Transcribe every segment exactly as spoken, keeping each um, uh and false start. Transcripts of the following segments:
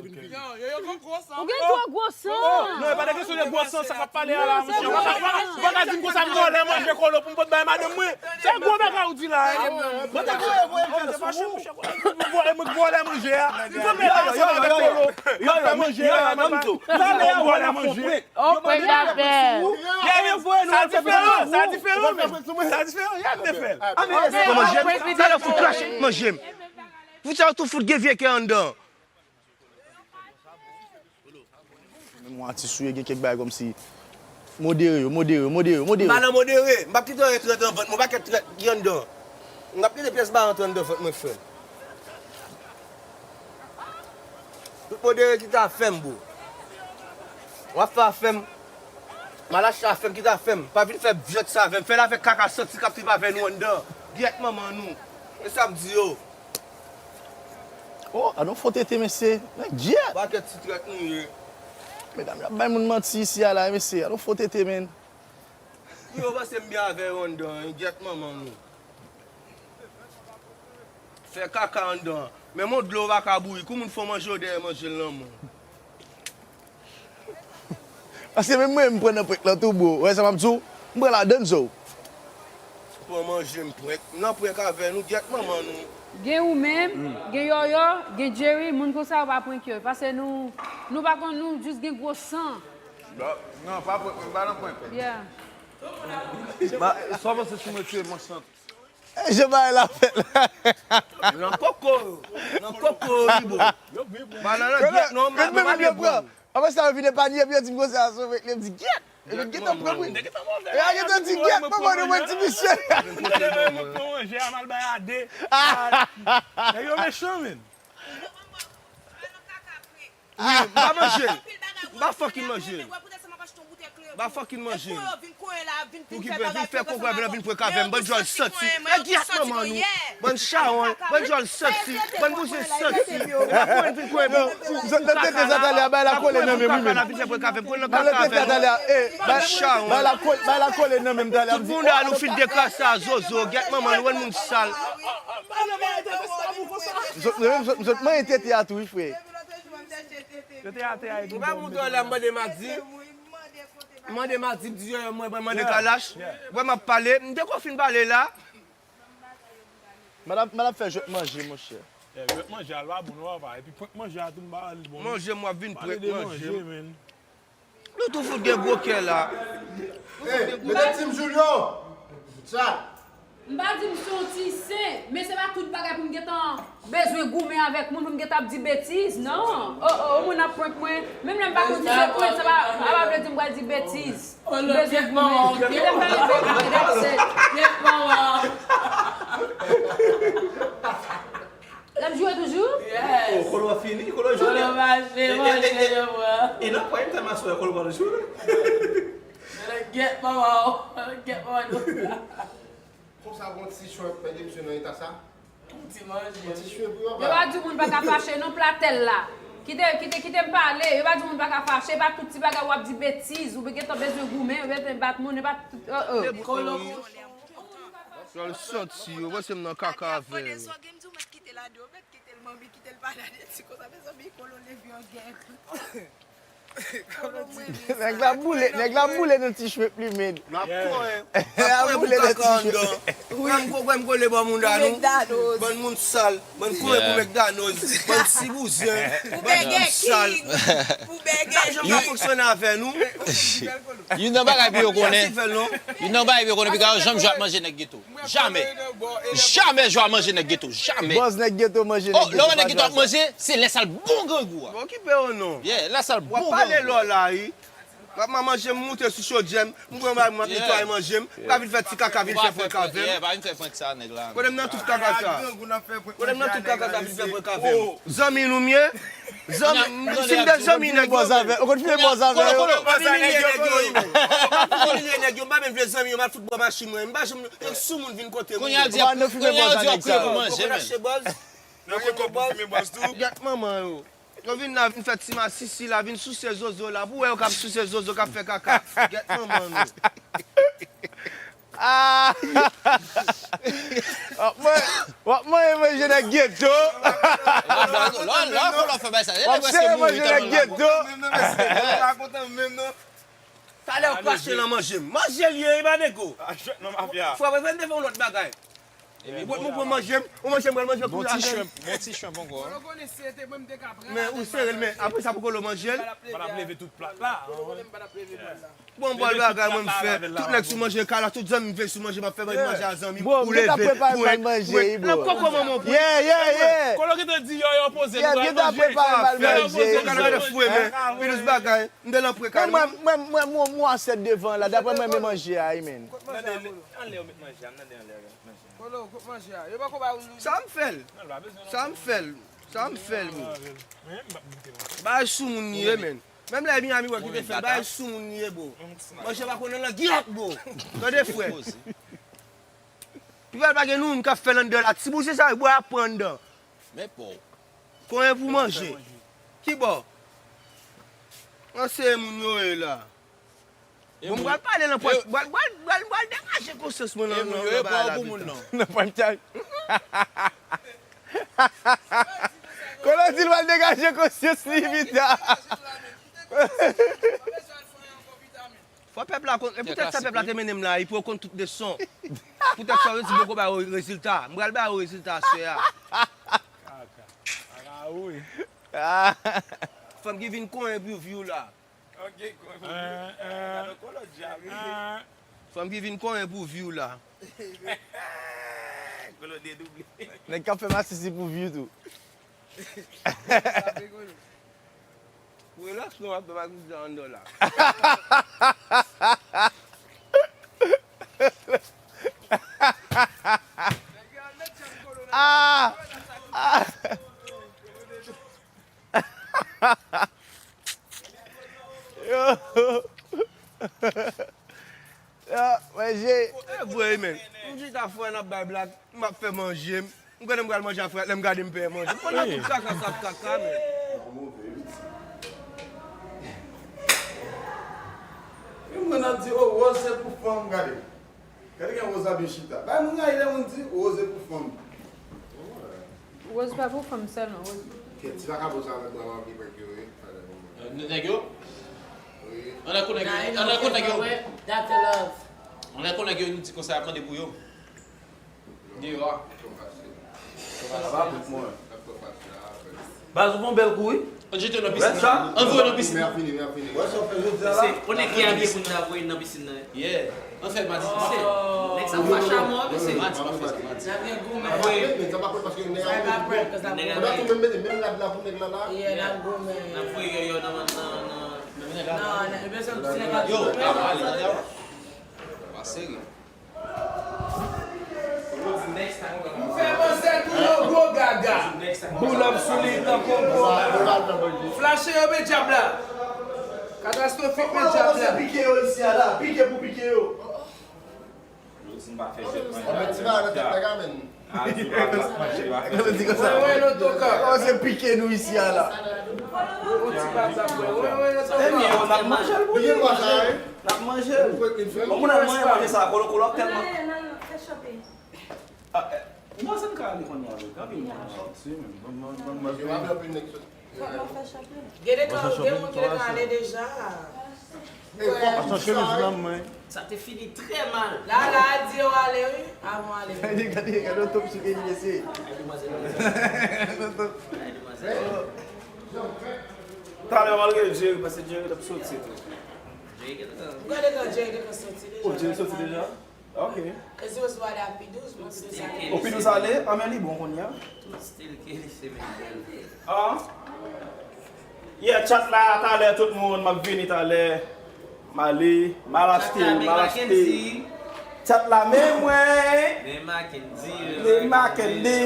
Ou gen twò gwo san. Non, e pa de kesyon de gwo san, sa k ap pale a la, monchè. Ou pa ka, ou pa ka di m konsa m vòlè manje kolo pou m pot bay madanm mwen. Se gwo bagay ou di la, e. Mwen te voye, voye m fè l sou ou. Mwen vòlè manje a. M konn men ansanm avèk kolo. M ap fè manje a, m ap fè manje a. Oh, prank dapè. Sa diferan, sa diferan menm. Sa diferan, y ap te fè l. Kòman jem? Sa lè fout krache manje m. Fout sa yo tou fout gen vye kè anndan. Menm yon atis ou ye, gen kèk bagay kòmsi. Modere yo, modere yo, modere yo, modere yo. M pa nan modere. M p ap kite anyen trèt nan vant mwen. Yon pakèt trèt ki anndan. M p ap kite pyès bagay antre anndan vant mwen, frè m. Tout modere kite afè m, bro. W ap fè afè m. M al achte afè m, kite afè m. Pa vin fè vyòt sa avè m. Fè l avèk kaka santi k ap trip avè nou anndan. Gyèt manman nou. E sa m di yo. Oh, a nou fo tete, mesye. Nèg gyèt. Pakèt ti trèt nou ye. Medam, y ap bay moun manti isi a la, mesye. A nou fo tete, men. Pou yo panse m byen avè yo anndan, gyèt manman nou. Fè kaka anndan. Menm yon dlo w pa ka bouyi. Kou moun fè w manje w dèyè manje l nan men w. Paske menm mwen, m pran nan prank lan tou, bro. Ou wè sa m ap di w? M pran ladann, zo. Pran manje m prank. M nan prank avè nou, gyèt manman nou. Gen ou menm, gen Yòyò, gen Jerry, moun konsa yo pa prank yo. Paske nou, nou pa konn, nou jis gen gwo san. Non, pa prank, m pa nan prank. Yeah. Sa w panse sou mwen, tye mwen sant? Jan bagay la fèt la. Nan koko, nan koko, wi, bro. Banana gyèt non, m pa, m pa vle pran. Apre sa, yo vin epanye, epi yo di m konsa, sou vre, m di, "Gyèt!" Epi gentan pran, wi. E a gentan di, "Gyèt, manman, nou mwen ti misye." Mwen pran manje a, m al bay a de. Nèg yo mechan, men. Wi, m pa manje. M pa fucking manje. M pa fucking manje. Pou ki pè vin fè konprann vin pran kafè m, bann djòl santi. E gyèt manman nou. Bann chawony, bann djòl santi, bann bouzen santi. Epi apre vin pran pou, pou, pou kaka la. Apre vin pran kaka la, vin fè pran kafè m. Konn nan kaka avè nou. Bann chawony. Bay la kole nan men m talè. Tout moun la nou fin dekrase a zozo. Gyèt manman nou, bann moun sal. Zòt, zòt, zòt manyen tete a tou, wi, frè. Yo te atè a epi. Ou pa montre w la, m mande Madi. M mande Madi, m di yo, mwen, mwen mande Kalash. Wè m ap pale, m te ko fin pale la. Madam, madam fè jwèt manje, monchè. Jwèt manje a l pa bon non, papa. Epi prank manje a tou, m pa li bon. Manje m w ap vin prank manje m. Nou tou fout gen gwo kè la. Mete Team Julio. Sa. M pa di m se yon ti sen, men se pa tout bagay pou m gentan bezwen goumen avèk moun, pou m gentan ap di betiz, non. Oh, oh, yon moun ap prank mwen, menm lè m pa konn si se prank, sa pa, sa pa vle di m pral di betiz. M bezwen goumen. Kite m fè yon prank mwen, that's it. L ap joure toujou? Yes. Oh, kolo a fini, kolo joure. Kolo mache, manje, yo pran. E nan pwen m tèlman sou kolo pa joure. Gyèt manman w. Gyèt manman nou. Konsa, yon ti shrimp, pèdi misye nan eta sa. Yon ti manje. Yon ti shrimp, wi, papa. Yo pa di moun pa ka fache non, Platèl la. Kite, kite, kite m pale. Yo pa di moun pa ka fache, pa tout ti bagay w ap di betiz. Ou gentan bezwen goumen, ou bezwen bat moun, e pa tout, oh, oh. Kolo. Sa l santi, yo panse m nan kaka avè yo. Nèg la boule, nèg la boule nan ti shrimp li, men. N ap kore. N ap kore pou kaka anndan. Wè m ko-, wè m kole bò mouda nou. Bann moun sal, bann kore pou McDonald's, bann ti bouzen, bann moun sal. M pa janm ka fonksyone avè nou. Youn nan bagay pou yo konnen. Youn nan bagay pou yo konnen, piga yo janm jwe ap manje nèg geto. Jamè. Jamè jwe ap manje nèg geto. Jamè. Bòz nèg geto manje nèg geto. Oh, lè w wè nèg geto ap manje, se lè sa l bon grangou a. Bon, okipe yo non. Yeah, lè sa l bon grangou. W ap pale lò la, wi. W ap manje, m moute sou chodyè m, m pran mari m, m ap netwaye manje m, m pa vin fè ti kaka, vin fè prank avè m. Yeah, pa vin fè prank sa, nèg la. Kote m nan tout kaka sa? Kote m nan tout kaka sa, vin fè prank avè m? Zanmi nou m ye? Zanmi, si m te zanmi nèg yo. Ou konn file bòz avè yo. M ap imilye nèg yo, wi. M ap imilye nèg yo, m pa menm vle zanmi yo, m al fout bò machin mwen. M pa janm, yon sou moun vin kote m. Kounye a l di, kounye a l di w ap kouye pou manje, men. Ou konn achte bòz? Ou konn bòz? Gèt manman yo. Yo vin la, vin fè ti masisi la, vin souse zozo la. Pou wè yo k ap souse zozo, k ap fè kaka. Gèt manman nou. Ah! W ap man-, w ap manje manje nan geto. Lò, lò, lò, lò, fò lò fè bay sa. W ap sere manje nan geto. Talè w krache nan manje m. Manje l ye, e pa nego. Frè, mwen te fè yon lòt bagay. Ou mwen pran manje m, ou manje m pral manje kou avè m. Bon ti shrimp ankò. Men ou sere l, men apre sa pou kolo manje l. Pa t ap leve tout plat la. Bon, bòl bagay mwen m fè. Tout nèg sou manje kala, tout zanmi m vin sou manje, m ap fè manje a zanmi m. Ou leve, pwen, pwen. Nan koko manman w pwen. Yeah, yeah, yeah. Kolo gentan di yo, yo poze, nou pral manje. Yo poze, kala gade fwe, men. Pilis bagay. M te nan pwen kala. Mwen, mwen, mwen, mwen, mwen asèt devan la. Dapre mwen, men manje a, amen. Anlè yo met manje a, m tande anlè yo met manje a. Kolo, kot manje a? Yo pako ba ou nou. Sa m fè l. Sa m fè l. Sa m fè l, bro. Bagay sou moun li ye, men. Menm lè Miami wè ki te fè bagay sou moun li ye, bro. Manje pa konnen nan gyèt, bro. Tande, frè. Pi bèl pa gen nou menm k ap fè l anndan la. Ti bouse sa, bò ap pran anndan. Men pa w. Konyen pou manje. Ki bò? An se moun yo ye la. Bon, m pral pale nan pòt, m pral, m pral, m pral, m pral degaje konsyans mwen nan, nan, nan bagay la, pita. Nan pòt chay. Kolo di l pral degaje konsyans li, pita. Fò pèp la konn, e poutèt sa pèp la te mennen m la, epi yo konn tout leson. Poutèt sa yo di m poko ba yo rezilta. M pral ba yo rezilta aswè a. Fò m ki vin konyen pou view la. Ok, konyen pou view. Gade kolo djab. Fò m ki vin konyen pou view la. Kolo dedouble. Nèg k ap fè masisi pou view tou. Relax non, ap fè masisi anndan la. Ah! Ah! Yo! Yo, manje. E vre, men. M chita frè n ap bay blag, m ap fè manje m. M konnen m pral manje a frè, lè m gade m pè manje. M konn nan tout kaka sa ap kaka, men. Yon moun ap di, oh, wòz se pou fanm, gade. Gade jan Rose ap byen chita. Bay moun rayi lè moun di Rose pou fanm. Rose pa pou fanm sèlman, Rose. Kèt, ti vakabon sa nan bwa m ap li prank yo, wi. Nèg yo? Wi. Ann al konnen nèg yo, ann al konnen nèg yo. Doctor Love. Ann al konnen nèg yo, nou di konsa y ap mande pou yo. Deyò a. Sa va bout mwen. Baz, ou fè yon bèl kou, wi. Ann jete yo nan pisin nan. Ann voye yo nan pisin nan. Mè a fini, mè a fini. Wè sa w fè jodi a la? Konnen ki abye pou n ta voye nan pisin nan. Yeah. Ann fè l madi. Nèg sa fache a mò, mesye. Madi, madi. N ap gen goumen. Men sa pa fèt paske nèg a menm, menm rad la pou nèg la la. Yeah, n ap goumen. N ap voye yo nan, nan, nan, nan, nan, yo, pa pale, tande a. Pa serye. M fè manzè tou yon gwo gaga. Boulòp sou li tankou yon gwo gaga. Flache yo, men djab la. Katastwofik, men djab la. Pike yo isi a la. Pike pou pike yo. Yo di m pa fè jèt manje a. Ti bagay nan tèt nèg la, men. A, di w pa manje, w pa fè jèt. Mwen, mwen, nan toka. Kòmanse pike nou isi a la. Yon ti bagay, mwen, mwen, nan toka. Ebyen, n ap manje l pou li. N ap manje l. Bon, moun ap manje, manje sa, kolo, kolo ap tèlman. Non, non, non, fè chanpe. Ah, eh, m panse m ka ale kounye a, wi. Anpil moun ap sòti, men. Ban m, ban m, ban m, ban m. Gen de kan, gen moun ki te ka ale deja. Sa te fini trè mal. Lala di yo ale, wi. Avan ale. Gade, gade, gade yon top sou Kenny, mesye. Talè, malgre Jerry, paske Jerry t ap soti tou. Gade kan Jerry te ka soti deja. Oh, Jerry soti deja? Ok. E si yo sou ale a P douz, bon, P douz ale. O P douz ale, an men li bon kounye a. Tout stil ke li se menm bèl. Ah. Yeah, chat la, talè tout moun, m ap vini talè. M ale, m al achte, m al achte. Chat la, men mwen. Men Mackendy, men Mackendy.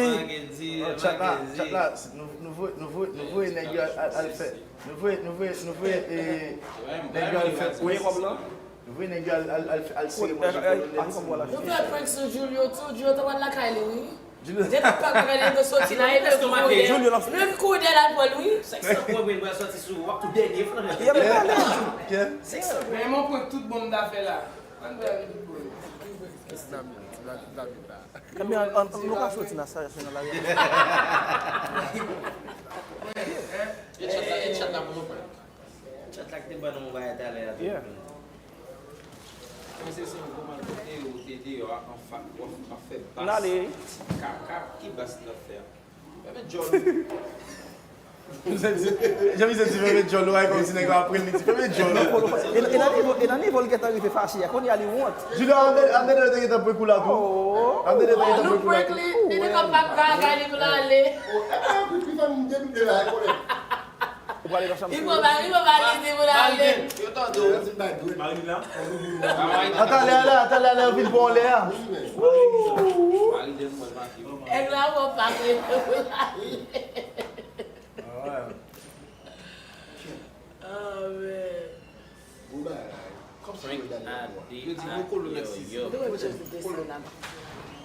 Chat la, chat la, nou, nou voye, nou voye, nou voye nèg yo al, al, al fè. Nou voye, nou voye, nou voye, eh, nèg yo al fè. Voye kòb la. Nou voye nèg yo al, al, al, al sere manje pou nou nèt. Nou fè prank sou Julio tou, Julio t ap al lakay li, wi. Depi Pak la gade, li te soti la, li te kouri dèyè. Li te kouri dèyè la, l pran l, wi. Sèks san pwen, mwen pral soti sou ou, w ap tou dènye flanè. Men mwen prank tout bon m ta fè la. Ann fè tout bon. Ti dam, ti dam, ti dam la. Ebyen, an, an, nou ka soti nan sa, nan lari a. E chat la, e chat la pou nou prank. Chat la ki te ban nou yon bagay talè a tou. Yeah. Mwen se, se yon gwo malpwòpte ou te deyò a, an fa-, w ap, w ap fè bas. N ale. Ti kaka, ki bas n ap fè a? Fèmen djòl ou. Jan misye di fèmen djòl ou, ay kòmsi nèg la ap pran li di fèmen djòl ou. E, e nan nivo, e nan nivo l gentan rive fache a, kounye a li wont. Julio, ap gade, ap gade lè te gentan prank ou la tou. Oh. Ap gade lè te gentan prank ou la tou. Nou prank li, li te konn pa ka gade pou l ale. Oh, e pa yon prank li fè m dedoute la, e konnen. Ou prale nan chanm sou yo. Li pran valiz li pou l ale. Yo tande w. Marilyn la. An talè a la, an talè a la, yo vin pran w lè a. Marilyn, mwen make w. Nèg la pran pa ke pou l ale. Amen. Prank a de a yo, yo.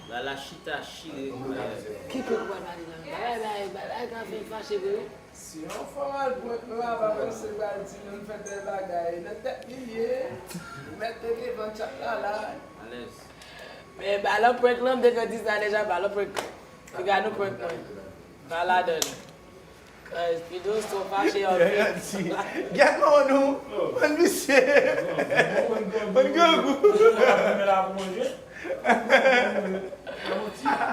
Lala chita chire. Ki prank ou pral pale la? Bagay, bagay, bagay ka fè fache vre wi. Si yon fanm al prank la, pa panse l pral di nou l fè tèl bagay. Nan tèt li ye. Ou mèt te devan chat la la. Alèz. Men balan prank lan, m te ka di sa deja, balan prank lan. Piga nou prank mwen. Pa ladan l. Cause Pido so fache anpil. Gèt non nou. Bann visye. Bann grangou.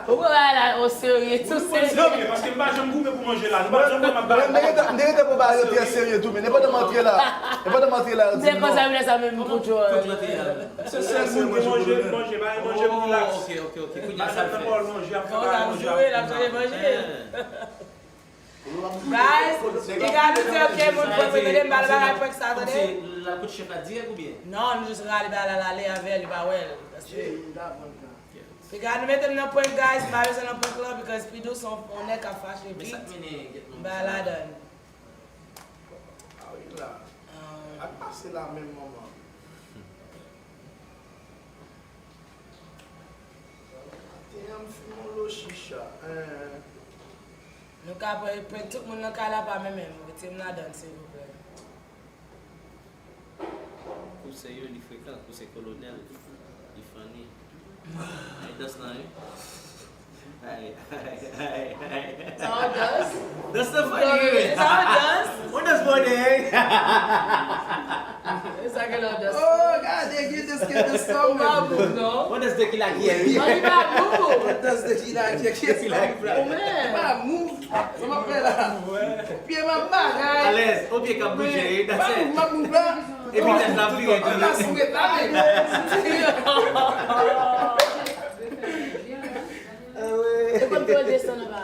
Ou pran bagay la o serye, tou serye. Serye, paske m pa janm goumen pou manje la. Nou pa janm wè m ap bay. M te gentan, m te gentan pran bagay yo trè serye tou, men depi pandan m antre la, depi pandan m antre la, yo di m non. Se konsa, m lè sa menm pou Joel. Se sèl moun ki manje, manje, bay manje, relax. Ok, ok, ok. Kounye a sa l fè. Manje, ap fè bagay manje, ap fè bagay manje. Guys, piga nou di ok, moun prank mwen, tande m bal bagay prank sa, tande. L ap koute chèf la dirèk oubyen? Non, nou jis rale bagay la, l ale avè l, li pa wè l. Paske piga nou mete m nan prank, guys, m pa bezwen nan prank lan, because Pido se yon nèg k ap fache vit. M pa ladan. Ah wi la. Al pase la menm manman. Te an m fim on lo chicha. Hein. Nou ka pran prank tout moun nan kay la pa menm menm. Rete m ladan silvouplè. Kou serye, li frekan, kou se kolonèl, li funny. Ay, dans lan, wi. Ay, ay, ay, ay. Sa yon dans? Dans lan funny, wi. Sa yon dans? On dans bòdè. E sa gen lòt dans? Oh, gade, gen dans, gen dans sa, ou pa bon, non. On dans de ki la ki, wi. Non, li pa bon. On dans de ki la ki, ki la ki. Ou menm. Pa move. Sa m ap fè la? Pye m ap bagay. Alèz, on pye k ap bouje, wi, that's it. Pa move, m ap move la. Epi tèt la vire tou. An plas mwen ta men. E konn tou desann anba.